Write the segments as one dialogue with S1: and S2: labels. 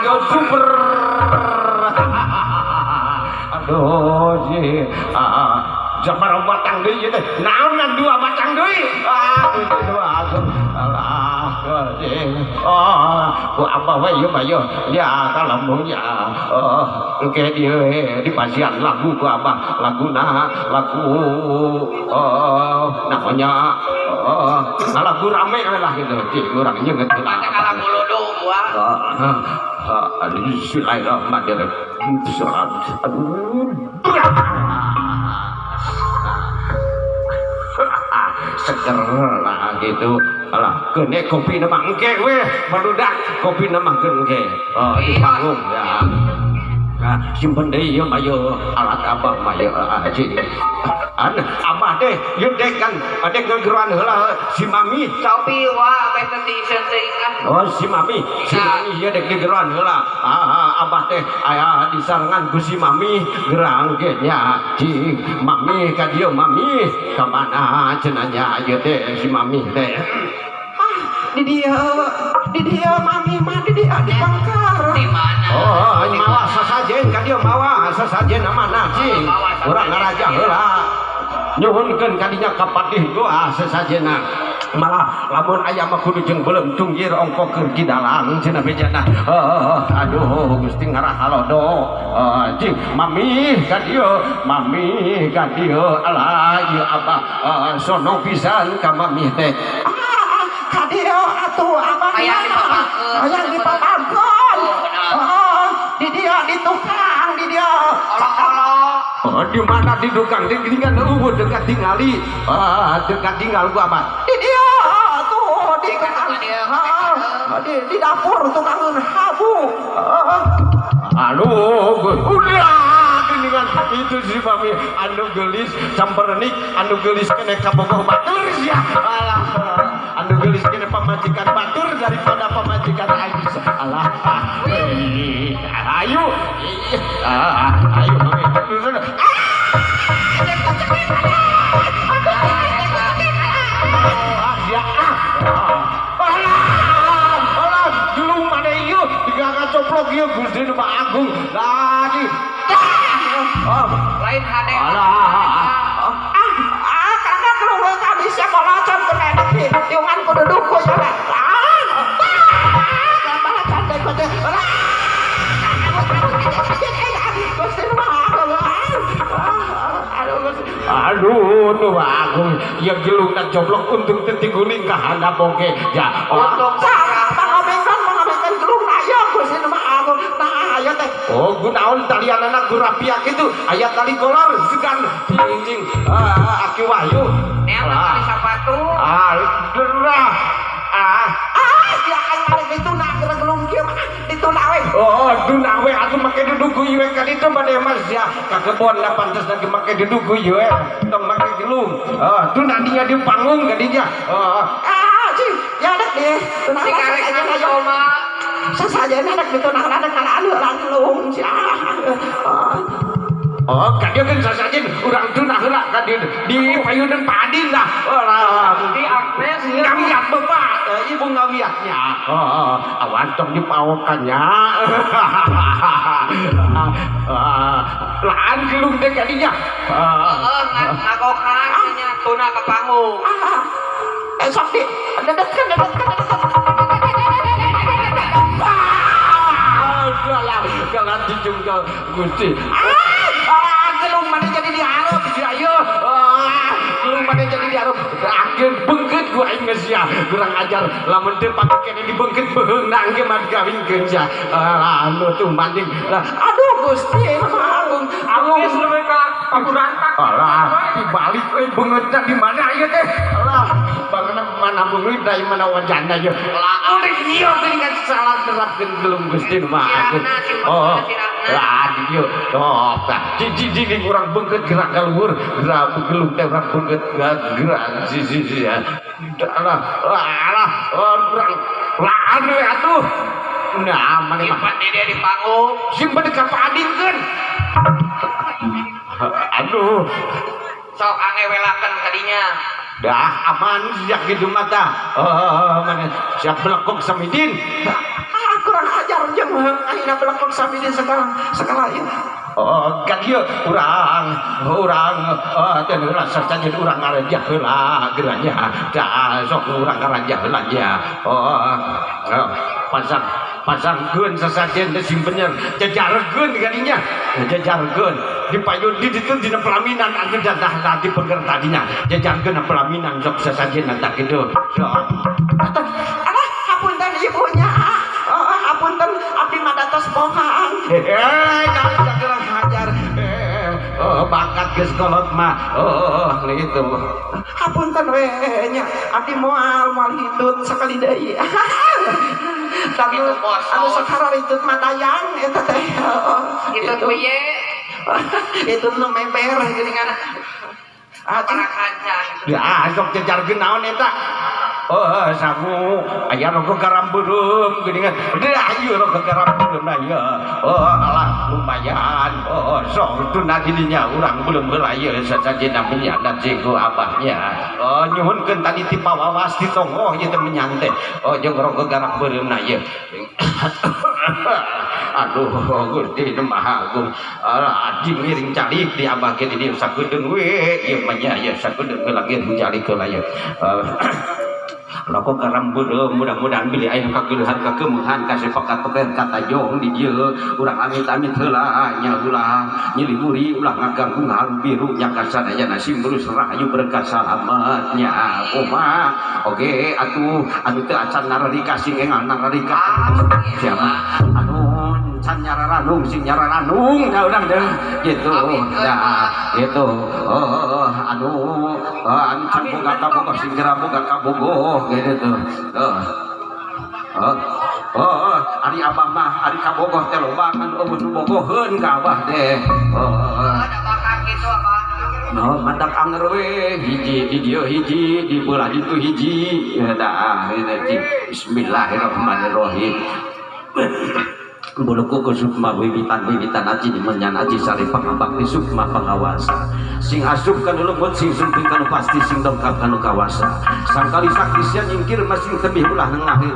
S1: Go super. Aduh sih. Jabar batang deui ieu teh. Naon ngan dua batang deui? Ah, dua aduh. Alah, oh, ku abah we ieu mah ieu. Ya kalembung ya. Oh, engke dieu di pasian lagu ku abah. Laguna lagu oh, namanya oh, lagu rame we lah gitu. Cik urang nyeungeut heula.
S2: Mata kalah muludung gua.
S1: Aduh, bismillahirrahmanirrahim. Aduh. Seger lah gitu. Alah, keune kopi na mah engke we, barudak kopi na mah engke. Oh, di panggung ya. Nah, simpen deui ieu mah ieu alat abah mah ieu cik. An abah teh ieu dek kan adek ngegeroan heula si mami.
S2: Sopi wah bete teu teuing ah.
S1: Oh si mami ieu dek digeroan heula. Abah teh aya disarengan ku si mami gerang ge nya. Cing mami ka dieu mami ka mana cenah nya ieu teh si mami teh.
S3: Ah, di dieu mami mah di dieu di pangkar.
S2: Di mana?
S1: Oh, mawa sasajen ka dieu mawa sasajen mana cing. Urang ngaraja heula. Nyuhunkeun ka dinya ka patih doa sesajena. Malah lamun aya mah kudu jeung beuleum tunggir ongko keur kidalang cenah bejana. Aduh Gusti ngarah halodo. Cing mami ka dieu, mami ka dieu. Alah ieu abah sono pisan ka mami teh.
S3: Ah, ka dieu atuh abah.
S2: Hayang dipapakeun.
S3: Hayang dipapakeun. Oh, di dieu di tukang di dieu.
S2: Olo-olo.
S1: Oh, di mana di tukang di geuningan eueuh dekat tingali. Ah, dekat tinggal gua abah.
S3: Di dieu tuh di tukang. Di dapur tukangeun habu.
S1: Aduh, udah geuningan itu si mami anu geulis campernik anu geulis kene kabogoh batur sia. Alah, anu geulis kene pamajikan batur daripada pamajikan aing. Alah, ayo. Ayo mami. Alah, gelung mana ieu digaga coplok ieu Gusti nu Maha Agung. Lagi.
S2: Lain hade.
S1: Alah.
S3: Ah, karena gelung kami sia balacan ku nenek di tiungan ku duduk ku sia. Ah, balacan teh ku teh. Gusti nu Maha Agung.
S1: Aduh, nu Agung ieu gelungna coplok untung teu tiguling ka handap oge. Ya,
S2: untung
S3: pangomengkeun gelungna ieu Gusti nu Maha Agung. Nah, aya teh.
S1: Oh, gunaon talianana ku rapiak kitu. Aya tali kolor sugan cing Aki Wahyu.
S2: Neang tali sapatu.
S1: Ah, derah. Ah,
S3: ah, sia aing balik dituna gelung kieu mah dituna we.
S1: Oh, duna we atuh make duduku ieu ka ditu bade mas ya. Ka kebon da pantes lagi make duduku ieu tong make gelung. Oh, duna dinya di panggung ka dinya. Oh,
S3: ah, cing, ya dek deh. Tuna
S2: dikarek soma.
S3: Sasajen dek dituna dek kana anu gelung sia.
S1: Oh, ka dieu geun sasajen urang tuna heula ka dieu di payuneun Pak Adin dah. Oh,
S2: di Agnes
S1: ngawiat bapak, ibu ngawiatnya. Oh, awan tong dipaokannya. Laan gelung teh ka dinya.
S2: Heeh, ngagokan nya tuna ka panggung.
S3: Sok di dedetkeun dedetkeun.
S1: Ah, alah, kalah dijungkel Gusti. Ah, gelung mana jadi diharap si ayo. Ah, gelung mana jadi diharap. Akhir bengket gua aing geus sia. Kurang ajar lamun teu pake kene dibengket beheungna engke mah digawingkeun sia. Ah, anu tuh maning. Lah,
S3: aduh Gusti Agung.
S1: Agung
S2: geus leuwih ka pagurantak.
S1: Alah, dibalik euy beungeutna di mana ieu teh? Alah, bangana mana beungeut da mana wajahna ieu. Lah, udah ieu geuningan salah nerapkeun gelung Gusti nu Maha Agung. Oh, lah di dieu. Oh, tah cicing urang beungeut gerak ka luhur, gerak gelung teh urang beungeut gerak si si si. Alah, alah, urang laan we atuh. Nah, mana mah.
S2: Simpen di dia di panggung.
S1: Simpen ka Pak Adin keun. Aduh.
S2: Sok angewelakeun kadinya.
S1: Dah aman siap gitu mata. Oh, mana siap belekok samidin.
S3: Ah, kurang ajar jeung ayeuna belekok sami di segala ieu.
S1: Oh, kan ieu urang teh heula saja urang ngarejah heula geuranya. Da sok urang ngarejah heula nya. Oh, pasangkeun sasajen teh sing bener. Jajarkeun kadinya. Jajarkeun di payun di ditu dina pelaminan atuh dah di peger tadinya. Jajarkeun pelaminan sok sasajen tah kitu. Sok.
S3: Alah, hapunten ibunya. Oh, hapunten abdi mah datos bohang.
S1: Jangan hajar. Oh, bakat geus kolot mah. Oh, gitu.
S3: Hapunten we nya, abdi moal hitut sakali deui. Tapi anu sakara hitut mah dayang eta teh.
S2: Hitut piye?
S3: Hitut nu meber geuningan.
S2: Para kanca.
S1: Ya, sok jajarkeun naon eta? Oh, sangu aya rogo garam beureum geuningan. Deui ayu rogo garam beureum na ieu. Oh, alah lumayan. Oh, sok tuna didinya urang beureum heula ieu sasajena menyan jeung ku abahnya. Oh, nyuhunkeun tadi ti pawawas di tonggoh ieu teh menyan teh. Oh, jeung rogo garam beureum na ieu. Aduh, Gusti nu Maha Agung. Adi ngiring calik di abah ge di dieu sakedeung we ieu mah nya ieu sakedeung heula ngiring calik heula ieu. Rokok garam beureum mudah-mudahan bilih aya kageuleuhan kakeumeuhan kasepakat peken katajong di dieu urang amit-amit heula nya ulah nyilih muri ulah ngaganggu ngaharu biru nya kasadayana simbrus rahayu berkah salamet nya kumaha oge atuh anu teu acan nararika sing engal nararika siapa anu can nyararanung sing nyararanung da urang deh gitu nah gitu oh anu anu can boga kabogoh sing geura boga kabogoh gitu tuh. Oh, ari abah mah ari kabogoh teh loba kan eueuh nu bogoheun ka abah teh. Oh,
S2: ada bakar kitu abah.
S1: No, matak anger we hiji di dieu hiji di beulah ditu hiji. Ya dah, bismillahirrahmanirrahim. Buluku ke sukma wiwitan-wiwitan aji di menyan aji sari pangabakti sukma pangawasa sing asup kanu lembut sing sumping kanu pasti sing dongkap kanu kawasa sangkali sakti sia nyingkir masing tebih ulah ngahir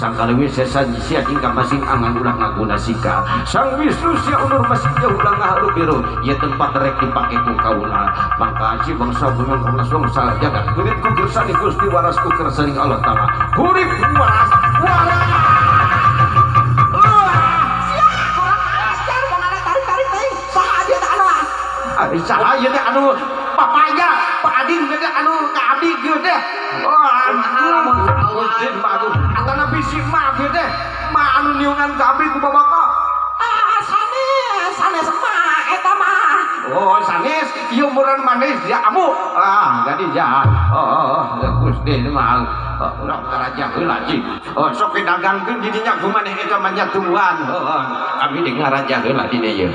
S1: sangkali wisesa sia jingka masing angan ulah ngaguna sika sang wisnu sia ulur masing jauh ulah ngahalu biru ieu tempat rek dipake ku kaula maka aji bangsa bunyon ornas bangsa jagat kulit ku gersani Gusti waras ku kersani Allah Taala kulit waras waras. Saha ieu teh anu papaya Pak Adin teh anu ka abdi kieu teh. Oh, Gusti Maha Atana bisi mah kieu teh. Mah anu niungan ka abdi ku babaka.
S3: Ah, sanes, sanes mah eta mah.
S1: Oh, sanes ieu meureun manis ya amu. Ah, jadi ya. Oh, Gusti Maha urang karaja heula cing. Oh, sok didagangkeun di dinya ku maneh eta mah nya tuluan. Heeh, abdi di ngaraja heula di dieu.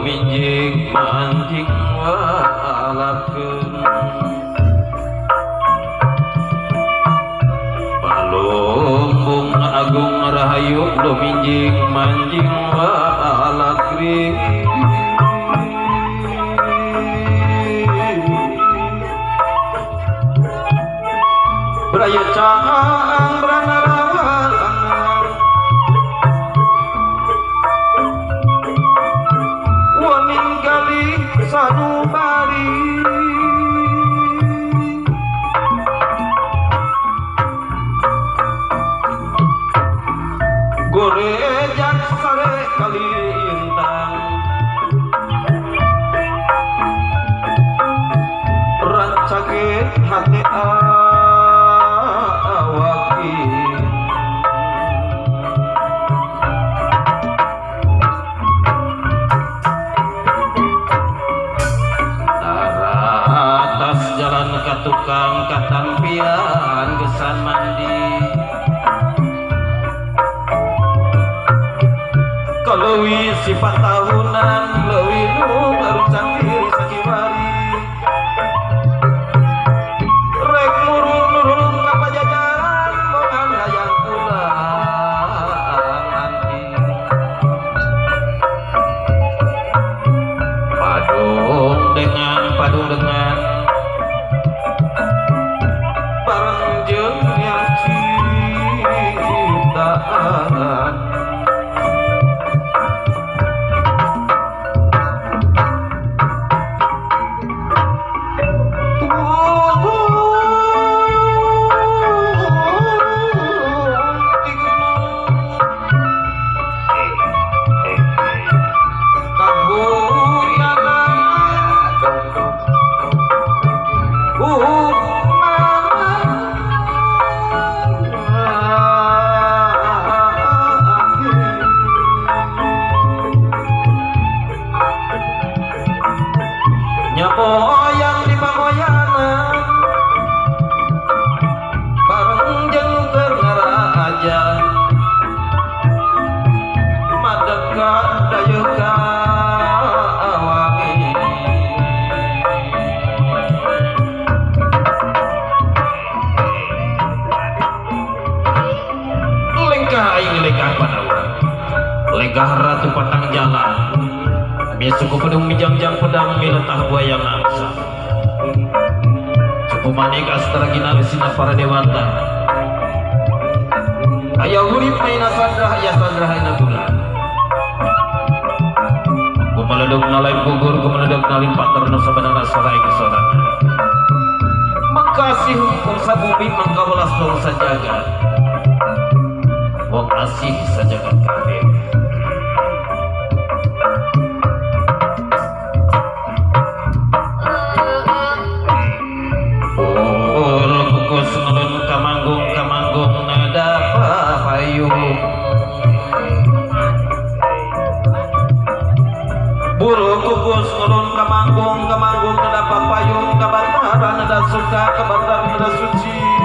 S4: Minjing manjing walakeun Balumbung agung rahayu luminjing manjing walakri Braya caang sanubari gorejak sare kalintang rancake hati awaki tukang katampian gesan mandi kaleuwi sifat tahunan leuwih nu baru cangkir sakiwari. Moyang di pamoyanan bareng jeung keur ngaraja madeka dayeuh ka wangi lengkah aing lengkah Pandawa lengkah ratu patang jalan suku pedung mijangjang pedang miletah buaya ngangsa suku manik astara ginalisina para dewata aya urip aina sandrah ya sandrah aina bulan kumaledog nalain gugur kumaledog nalin paterna sabanana sarai kesorana mangkasih bangsa bumi mangkawelas bangsa jagat wong asih sajagat kabeh. Buru kukus ngelun kamanggung kamanggung nada papayung kabatara nada suka kabatara nada suci.